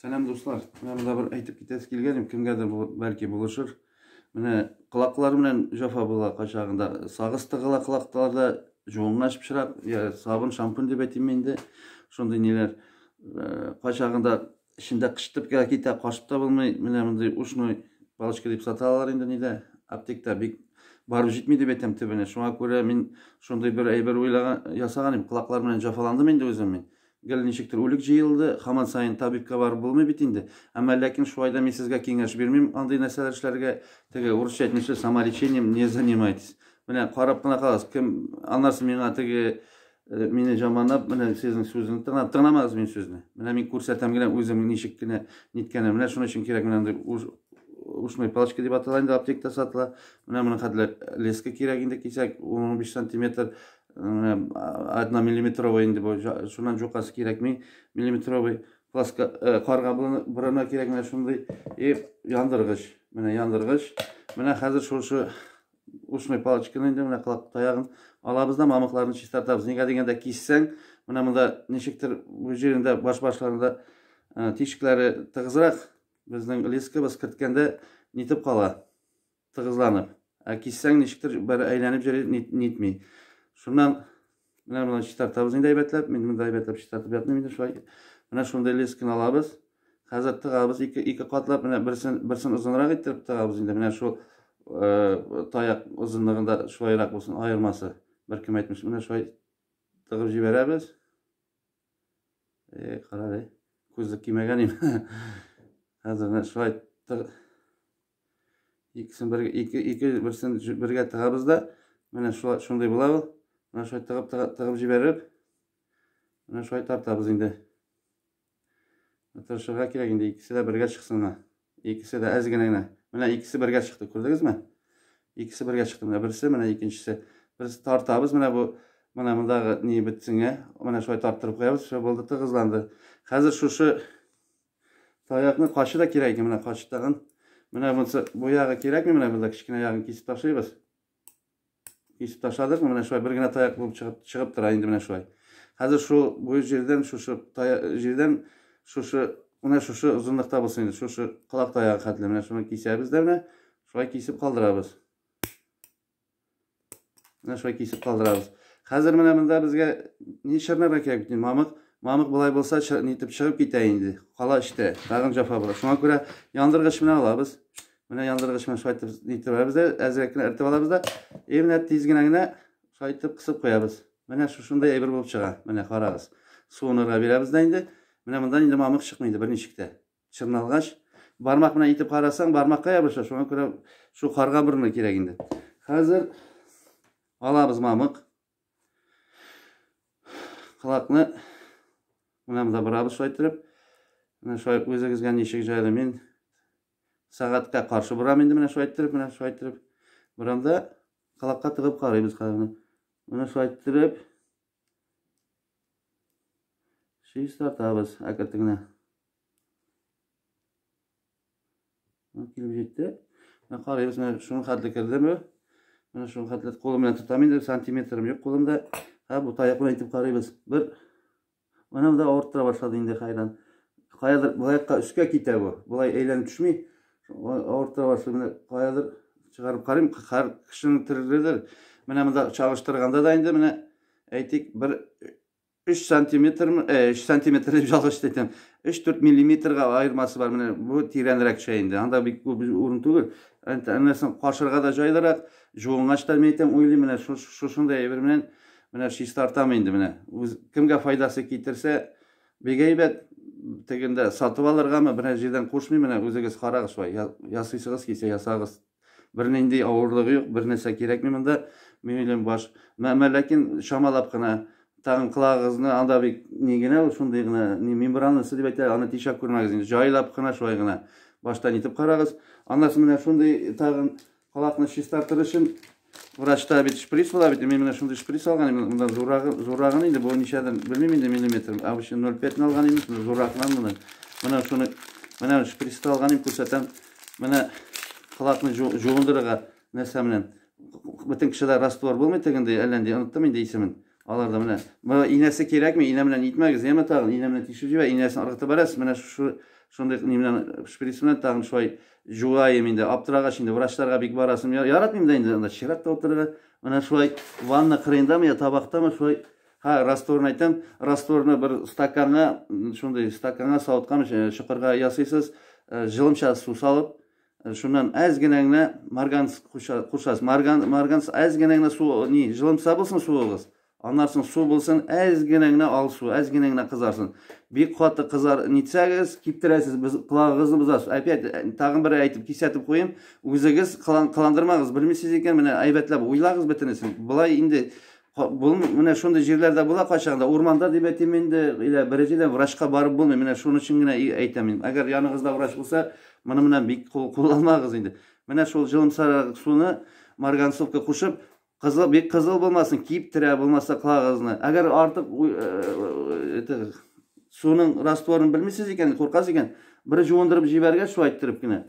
Сәлам, дуслар. Менә монда бер әйтеп китәсе килгән идем, кемгәдер бу бәлки булышыр. Менә колаклар белән җафа була кайчагында. Сагыз тыгыла колакларда, жуынгач пычрак, я сабын, шампунь дип әйтим инде. Шундый ниләр. Кайчагында эчендә кычытып китә, кашып та булмый. Менә мондый ушной палочка дип саталар инде нидә, аптекта бик барып җитми дип әйтәм төбенә. Шуңа күрә мин шундый бер әйбер уйлаган, ясаган идем. Колаклар белән җафаландым инде үзем мин. Гел ничектер үлек җыелды, һаман саен табибка барып булмый бит инде. Әмма ләкин шулай да мин сезгә киңәш бирмим андый нәрсәләр эшләргә. Теге урысча әйтмешли, самолечением не занимайтесь. Менә карап кына калыгыз. Кем аннары миңа теге мине жаманлап, менә сезнең сүзне тыңлап, тыңламагыз минем сүзне. Менә мин күрсәтәм генә үзем ничек кенә ниткәнен. Менә шуның өчен кирәк менә андый ушной палочка дип атала инде, аптекта сатыла. Менә моның хәтле леска кирәк инде, кисәк 15 сантиметр. Одна миллиметровый инде бу, шуннан жукасы кирәкми. Миллиметровый пласка карга борына кирәк менә шундый. И яндыргыч, менә яндыргыч. Менә хәзер шушы ушной палочканы инде менә колак таягын алабыз да мамыкларны чистартабыз. Нигә дигәндә киссәң, менә монда ничектер бу җирендә баш башларында тишекләре тыгызрак, безнең лескабыз керткәндә нитеп кала. Тыгызланып. Ә киссәң ничектер бер әйләнеп йөри, нитми. Шуннан менә моны чистартабыз инде әйбәтләп. Мин монда әйбәтләп чистартып ятмыйм инде шулай. Менә шундый лесканы алабыз. Хәзер тыгабыз ике, ике катлап, менә берсен, берсен озынрак иттереп тыгабыз инде. Менә шул таяк озынлыгында шулайрак булсын аермасы. Бер кем әйтмеш, менә шулай тыгып җибәрәбез. Кара әле. Күзлек кимәгән идем. Хәзер менә шулай икесен бер ике ике берсен бергә тыгабыз да, менә шулай шундый була ул. Менә шулай тыгып тыгып җибәреп, менә шулай тартабыз инде. Тырышырга кирәк инде, икесе дә бергә чыксын. Икесе дә әз генә генә. Менә икесе бергә чыкты, күрдегезме? Икесе бергә чыкты. Менә берсе, менә икенчесе. Берсе тартабыз, менә бу менә мондагы ни бетсенгә. Менә шулай тарттырып куябыз, шулай булды, тыгызланды. Хәзер шушы таякны качы да кирәк икән, менә качы тагын. Менә монысы бу ягы кирәкми, менә монда кечкенә ягын кисеп ташлыйбыз. Кисеп ташладыкмы, менә шулай бер генә таяк булып чыгып, чыгып тора инде менә шулай. Хәзер шул бу җирдән шушы җирдән шушы менә шушы озынлыкта булсын инде, шушы колак таягы хәтле менә шуны кисәбез дә менә шулай кисеп калдырабыз. Менә шулай кисеп калдырабыз. Хәзер менә монда безгә ни чырнарга кирәк бит, мамык. Мамык болай булса, нитеп чыгып китә инде. Кала эчтә, тагын җафа була. Шуңа күрә яндыргыч менә алабыз. Менә яндыргыч белән шулай итеп ниттерәбез дә, әзрәк кенә эртеп алабыз да, и менә тиз генә генә шулай итеп кысып куябыз. Менә шушындай әйбер булып чыга. Менә карагыз. Суынырга бирәбез дә инде. Менә мондан инде мамык чыкмый инде берничек тә. Чырналгач, бармак белән итеп карасаң, бармакка ябыша. Шуңа күрә шу карга борыны кирәк инде. Хәзер алабыз мамык. Колакны менә монда борабыз шулай иттереп. Менә шулай үзегезгә ничек җайлы. Мин сәгатькә каршы борам инде менә шулай иттереп, менә шулай иттереп борам да колакка тыгып карыйбыз хәзер. Менә шулай иттереп чистартабыз әкрен генә. Килеп җитте. Менә карыйбыз, менә шуның хәтле кердеме? Менә шуның хәтле кулым белән тотам инде, сантиметрым юк кулымда. Һә, бу таяк белән итеп карыйбыз. Бер Менә монда авырттыра башлады инде хайран. Каядыр болай якка өскә китә бу. Болай әйләнеп төшми. Авырттыра башлады. Менә каядыр чыгарып карыйм. Һәр кешенең төрледер. Менә монда чагыштырганда да инде менә әйтик бер 3 сантиметр, 3 сантиметр дип ялгыш әйтәм. 3-4 миллиметрга аермасы бар. Менә бу тирәнрәк төшә инде. Анда бик күп урын түгел. Әнәсен кашырга да җайлырак. Жуынгач та мин әйтәм, уйлыйм менә шушындай әйбер белән менә чистартам инде менә. Үз кемгә файдасы китерсә, бик әйбәт. Тегендә сатып алыргамы, берәр җирдән кушмыйм, менә үзегез карагыз шулай. Ясыйсыгыз килсә ясагыз. Бернинди авырлыгы юк, бер нәрсә кирәкми монда. Мин уйлыйм баш. Әмма ләкин чамалап кына тагын колагыгызны анда бик ни генә ул шундый гына ни мембранасы дип әйтә, аны тишә күрмәгез инде. Җайлап кына шулай гына баштан итеп карагыз. Аннан соң менә шундый тагын Колакны чистартыр өчен врачта бит шприц була бит. Мин менә шундый шприц алган идем. Монда зуррагы, зуррагын инде бу ничәдер, белмим инде миллиметр. Обычно 0,5 алган идем, зуррагынан моны. Менә шуны, менә шприцты алган идем, күрсәтәм. Менә колакны жуындырырга нәрсә белән. Бөтен кешедә раствор булмый тегендәй, әллә нинди, оныттым инде исемен. Аларда менә моны инәсе кирәкми, инә белән итмәгез, яме тагын инә белән тишеп җибәр, инәсен ыргытып бәрәсез. Менә шушы шундый ни белән шприц белән тагын шулай жуаем инде. Аптырагач инде врачларга бик барасым яратмыйм да инде анда чиратта утырырга. Менә шулай ванна кырыендамы я табактамы шулай. Ха, растворны әйтәм, растворны бер стаканга, шундый стаканга, савыткамы, чокырга ясыйсыз, җылымча су салып, шуннан әз генә генә марганц кушасыз. Марган, марганц әз генә генә су, ни, җылымса булсын суыгыз. Аннан соң су булсын, әз генә генә ал су, әз генә генә кызарсын. Бик каты кызар нитсәгез, киптерәсез, без колагыгызны бозасыз. Опять тагын бер әйтеп кисәтеп куйым, үзегез кыландырмагыз, белмисез икән, менә әйбәтләп уйлагыз бөтенесен. Болай инде бул менә шундый җирләрдә була кайчагында, урманда дип әйтим инде, или бер җирдә врачка барып булмый. Менә шуның өчен генә әйтәм мин. Әгәр яныгызда врач булса, моны менә бик кулланмагыз инде. Менә шул җылымса суны марганцовка кушып, кызыл, бик кызыл булмасын, киптерә булмаса колагыгызны. Әгәр артык это, суның растворын белмисез икән, куркасыз икән, бер жуындырып җибәргәч, шулай иттереп кенә.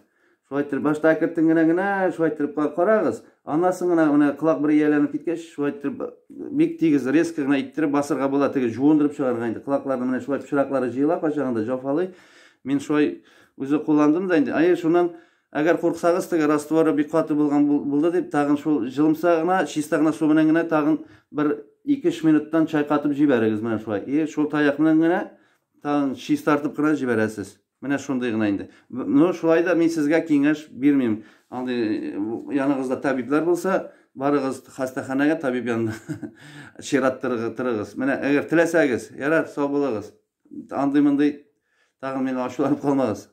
Шулай иттереп, башта әкертен генә генә шулай иттереп карагыз. Аннан соң гына менә колак бер ияләнеп киткәч, шулай иттереп бик тигез, резко гына иттереп басырга була, теге жуындырып чыгарга инде. Колакларны менә шулай пычраклары җыела кайчагында җафалый. Мин шулай үзе кулландым да инде. Әйе, шуннан әгәр курксагыз, теге растворы бик каты булган булды дип, тагын шул җылымса гына, чиста гына су белән генә тагын бер 2-3 минуттан чайкатып җибәрегез менә шулай. И шул таяк белән генә тагын чистартып кына җибәрәсез. Менә шундый гына инде. Ну, шулай да мин сезгә киңәш бирмим. Андый яныгызда табиблар булса, барыгыз хастаханәгә табиб янына чират торыгыз. Менә әгәр теләсәгез, ярар, сау булыгыз. Андый-мондый тагын миңа ачуланып калмагыз.